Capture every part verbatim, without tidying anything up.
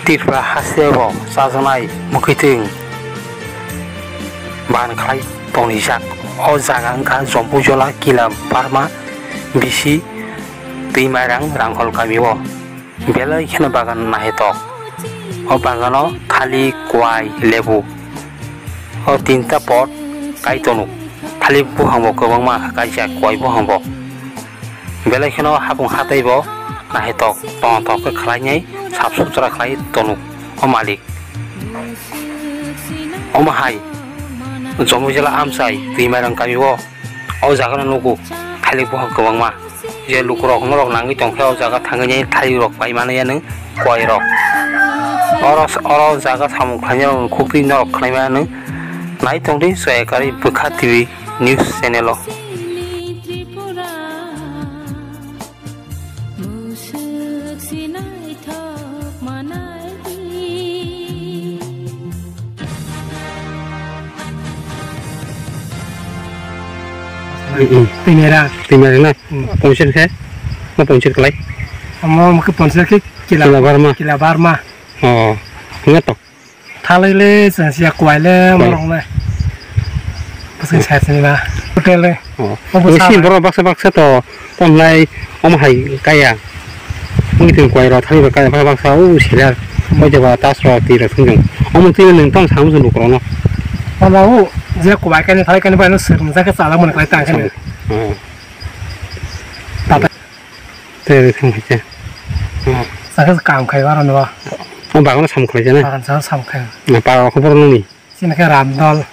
Tripura haste bo chajaknai mwkhwtwng ban khlai tongrijak. O jaga wngkha Jampuijala Kila Barma bisi Twimairang Ranghol kamio. Belai kheno bagan nahitok. O bagano thali, kwai, lebu. O tinta pot kai tongo. Thali buphang bo kwbangma kaijak, kwai buphang bo. Belai kheno hapung hatai bo nahitok, tongthok khe khlainai, sap sutra khlai tongo o malik. Omo hai Jampuijala amchai Twimairang kamio. O jaga no nugo, thalik buphang kwbangma. Je lukurok norok nangwi tongkhe o jaga thangwi thalik rok pai mano ya nwng kwai rok. Oro, oro jaga samung khlainai rok khukti norok khlai mano. Nai tongdi Soyakari Bwkha T V news channel o. Musuk si naithok manai di. Twi mera. Twi mera na? Hmm. Ponchir khe? Ma ponchir kalai? Amo mukhe ponchir khe kila, kila barma. Kila barma. Oh, ngatok. Thalai le, chwng siya kwai le, kwai. Morok le. Bwswk hmm. Sa sini ba. Hotel le. Oh. Obo nisi sa borok baksa baksa to, tonlai, omo hai kaya. Mui tong kwai rok, thani rok kaya, baksa, baksa, o silar. Hmm. Koi jaba, tas rok, twi rok, thung jong. Omo twi nung tong sam jong lukurok no. Omo o, je kwai kani, thalai kani, bai no sir, mujak khe chala mani kwai tang kani. Hmm. Tata. Tei rwthwng hai khe. Sakhe kam khai aro no. O bagano sam khlai jana. Bagan sa sam khai. Na para khobor nini. Sini khe Ramdol.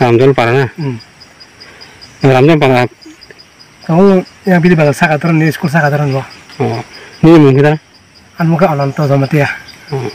Ramdol para na. Hmm. Ramdol para. Kau ya bili bazar saka dorong ni school saka dorong bo. Oh. Nini mung khe da? An mung khe Ananto Jamatia. Oh.